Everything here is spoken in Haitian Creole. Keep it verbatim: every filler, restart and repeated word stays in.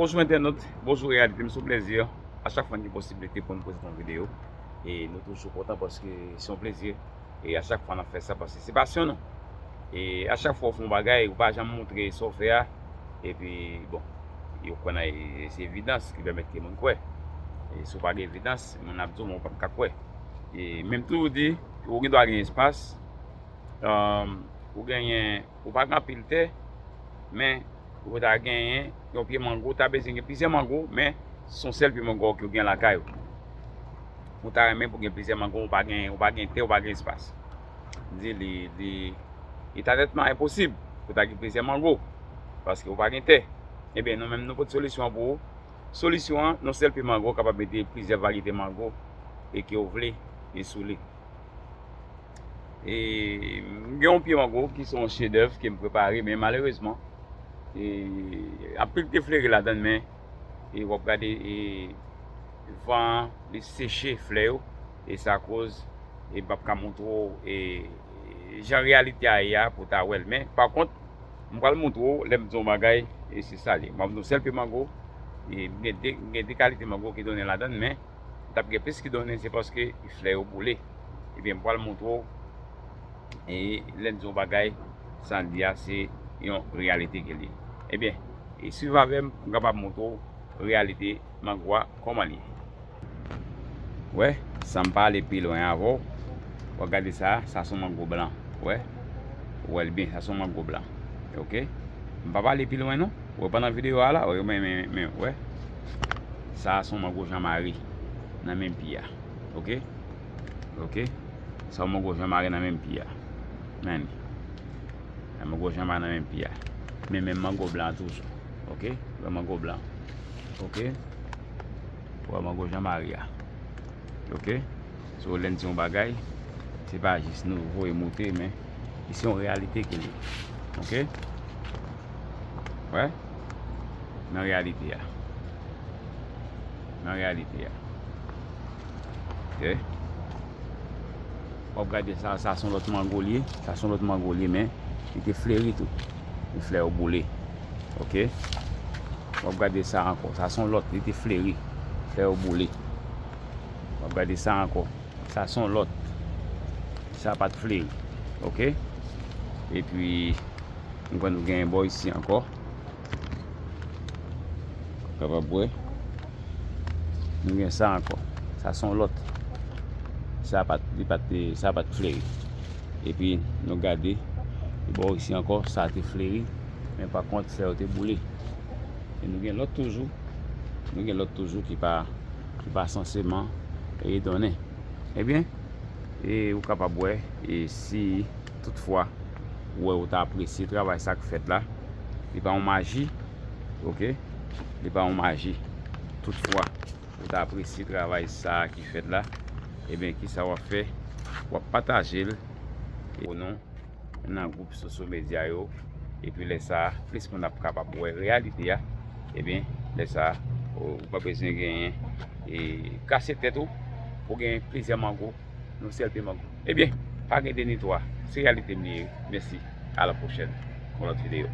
Bonjou entènot, bonjou reyalite, m se yon plezi a chak fwa n gen posiblite pou n prezante yon videyo. E nou toujou kontan paske se yon plezi. E a chak fwa n ap fè sa paske se pasyon nou. E a chak fwa w fè yon bagay, ou pa janm montre sa w fè a. Epi, bon, yo kwè nan, e, se evidans ki pèmèt ke moun kwè. E si w pa gen evidans, moun ap di w, men w p ap ka kwè. E menm tou, ou di, ou gen dwa gen espas, um, ou genyen, ou pa gen anpil tè, men ou ta genyen yon pye mango, ou ta bezwen gen plizyè mango, men se yon sèl pye mango ke w gen lakay ou. Ou ta renmen pou gen plizyè mango, ou pa gen, ou pa gen tè, ou pa gen espas. M di li, li, li ta nètman enposib pou ta gen plizyè mango, paske ou pa gen tè. Ebyen, nou menm, nou pote solisyon an pou ou. Solisyon an, yon sèl pye mango kapab mete plizyè varyete mango e ke w vle e sou li. E m gen yon pye mango ki se yon chedèv ke m prepare, men malerezman, e, anpil te fleri ladan l, men, e, w ap gade, e, van an, li seche flè yo, e sa koz, e m p ap ka montre w, e, e, jan reyalite a ye a pou w ta wè l. Men, pa kont, m pral montre w, lè m di yon bagay, e se sa l ye. M ap di w sèl pye mango, e m gen de, m gen de kalite mango ki donnen ladan l, men, m t ap gen plis ki donnen, se paske flè yo boule. Ebyen, m pral montre w, e lè n di yon bagay, sa n di a, se yon reyalite ke l ye. Ebyen, e swiv avè m, pou m kapab montre w reyalite mango a, kòman l ye. Wè, san m pa ale pi lwen avè w, w ap gade sa, sa se yon mango blan. Wè, ou wè l byen, sa se yon mango blan. Oke? M pa pale pi lwen non. Wè, pandan videyo a la, wè, men, men, men, wè. Sa a se yon mango Jan Mari nan menm pye a. Oke? Oke? Sa yon mango Jan Mari nan menm pye a. Men li. Yon mango Jan Mari nan menm pye a. Men menm mango blan an toujou. Oke? Wè mango blan. Oke? Wè mango Jan Mari a. Oke? So, lè n di yon bagay, se pa jis nou voye moute, men se yon reyalite ke l ye. Oke? Wè? Nan reyalite a. Nan reyalite a. Oke? W ap gade sa, sa se yon lòt mango l ye. Sa se yon lòt mango l ye, men li te fleri tou. Men flè yo boule. Oke? W ap gade sa ankò. Sa se yon lòt, li te fleri. Flè yo boule. W ap gade sa ankò. Sa se yon lòt. Sa pa t fleri. Oke? Epi, m kwè nou gen bò isi ankò. Kapab wè. Nou gen sa ankò. Sa se yon lòt. Sa pa t, li pa t, sa pa t fleri. Epi, nou gade, bò isi ankò, sa te fleri. Men pa kont, flè yo te boule. E nou gen lòt toujou. Nou gen lòt toujou ki pa, ki pa sanseman e donnen. Ebyen, e ou kapab wè, e si toutfwa ou wè ou ta apresye travay sa k fèt la, li pa yon maji, oke? Li pa yon maji. Toutfwa, ou ta apresye travay sa ki fèt la, ebyen, kisa w ap fè? W ap pataje l pou nou nan gwoup sosyo medya yo. Epi lè sa a, plis moun ap kapab wè reyalite a. Ebyen, lè sa a, ou pa bezwen genyen e kase tèt ou pou genyen plizyè mango, yon sèl pye mango. Ebyen, pa gen de ni twa. Se reyalite m li ye. Mèsi. A la pwochèn. Yon lòt videyo.